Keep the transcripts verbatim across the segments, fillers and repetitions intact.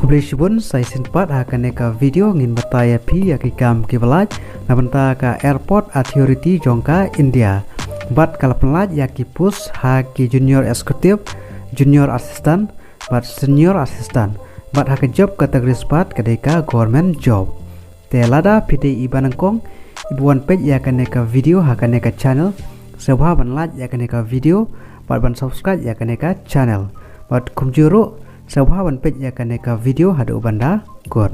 Khublei shibun, sa shisien pat ha kane ka video ngin batai ïa phi ïa ki kam kiba lait na bynta ka Airport Authority jong ka India. Bad ka la pynlait ïa ki post ha ki junior executive, junior assistant bad senior assistant. Bad ha ka job categories pat ka dei ka government job. Te lada phi dei i ba nyngkong iba wan peit ïa kane ka video ha kane ka channel, sngewbha ban like ïa kane ka video bad ban subscribe ïa kane ka channel. Bad kumjuh ruh sngewbha ban peit ïa kane ka video haduh ban da kut.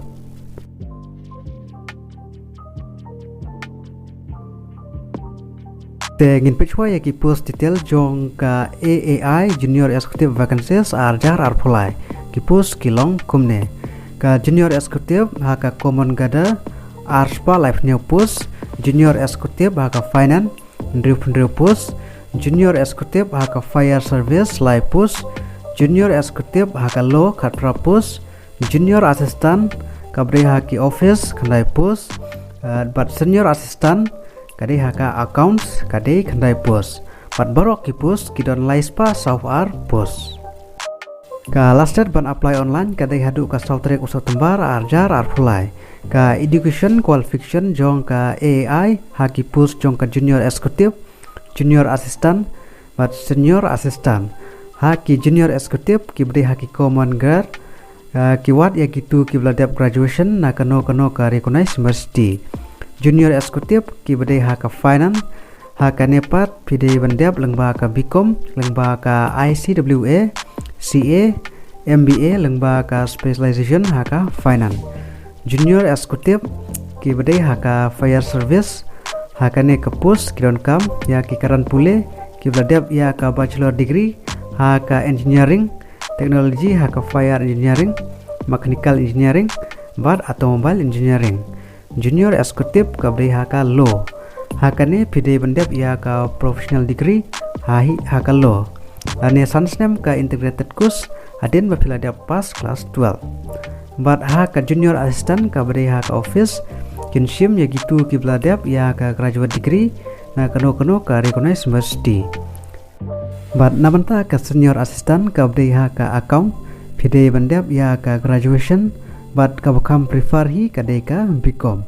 Te ngin peit shuwa ïa ki post detail jong ka A A I Junior Executive Vacancies ar hajar arphew lai. Ki post ki long kumne: ka Junior Executive ha ka Common Grader ar spah laiphew hynñiew post, Junior Executive ha ka Finance hynriewphew hynriew post, Junior Executive ha ka Fire Service lai post, Junior Executive ha ka Law khatphra post, Junior Assistant kaba dei ha ki Office khyndai post, eh, bad Senior Assistant ka dei ha ka Accounts ka dei khyndai post. Bad baroh ki post ki don lai spah sawphew ar post. Ka last date ban apply online ka dei haduh ka saw tarik u September ar hajar arphew lai. Ka education qualification jong ka A A I ha ki post jong ka Junior Executive, Junior Assistant bad Senior Assistant. Ha ki Junior Executive kiba dei ha ki Common Grader, ah, ki wad ïa kito kiba la dep graduation na kano kano ka recognized university. Junior Executive kiba dei ha ka Finance, ha kane pat phi dei ban dep lyngba ka B Com, lyngba ka I C W A, C A, M B A lyngba ka specialization ha ka Finance. Junior Executive kiba dei ha ka Fire Service, ha kane ka post ki donkam ïa ki kyrdan pule kiba la dep ïa ka Bachelor Degree ha ka Engineering Technology ha ka Fire Engineering, Mechanical Engineering bad Automobile Engineering. Junior Executive kaba dei ha ka Law, ha kane phi dei ban dep ïa ka Professional Degree ha hi, ha ka Law, lane san snem ka Integrated Course hadien ba phi la dep pass class twelve. Bad ha ka Junior Assistant kaba dei ha ka Office, kin shim ïa kito kiba la dep ïa ka Graduate Degree na kano kano ka recognized university. Bad na bynta ka Senior Assistant kaba dei ha ka Account, phi dei ban dep ïa ka graduation bad kaba kham prefer hi ka dei ka B Com.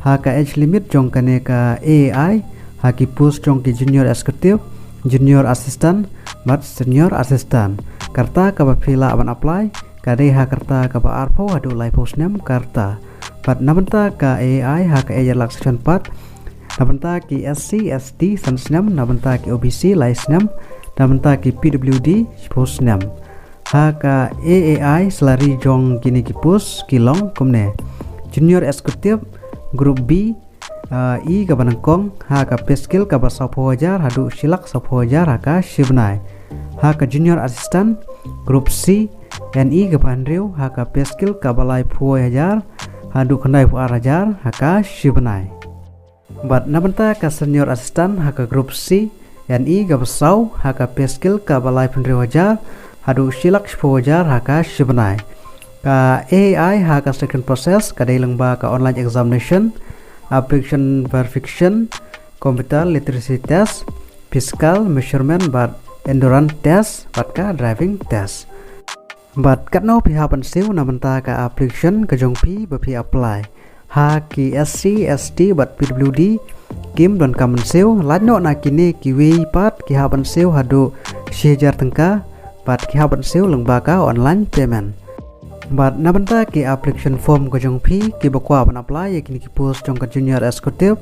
Ha ka age limit jong kane ka A A I ha ki post jong ki Junior Executive, Junior Assistant bad Senior Assistant. Ka rta kaba phi lah ban apply ka dei ha ka rta kaba arphew haduh laiphew snem ka rta. Bad na bynta ka A A I ha ka age relaxation pat, na bynta ki S C, S T san snem, na bynta ki O B C lai snem, na bynta ki P W D shiphew snem. Ha ka A A I salary jong kine ki post ki long kumne: Junior Executive Group B, ah, E kaba nyngkong ha ka pay scale kaba sawphew hajar haduh shi lak sawphew hajar ha ka shi bnai. Ha ka Junior Assistant Group C, N E kaba hynriew ha ka pay scale kaba laiphew hajar haduh khyndaiphew ar hajar ha ka shi bnai. Bad na bynta ka Senior Assistant ha ka Group C, N E kaba saw ha ka pay scale kaba laiphew hynriew hajar haduh shi lak shiphew hajar ha ka shi bnai. Ka A A I ha ka selection process ka dei lyngba ka online examination, application verification, computer literacy test, physical measurement bad endurance test bad ka driving test. Bad katno phi hap ban siew na bynta ka application ka jong phi ba phi apply? Ha ki S C, S T bad P W D kim donkam ban siew, lait noh na kine kiwei pat ki hap ban siew haduh shi hajar tyngka bad ki hap ban siew lyngba ka online payment. Bad na bynta ki application form ka jong phi kiba kwah ban apply ïa kine ki post jong ka Junior Executive,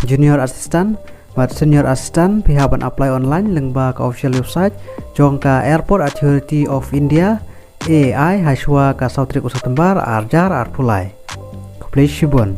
Junior Assistant bad Senior Assistant, phi hap ban apply online lyngba ka official website jong ka Airport Authority of India, A A I, ha shuwa ka saw tarik u September ar hajar arphew lai. Khublei shibun.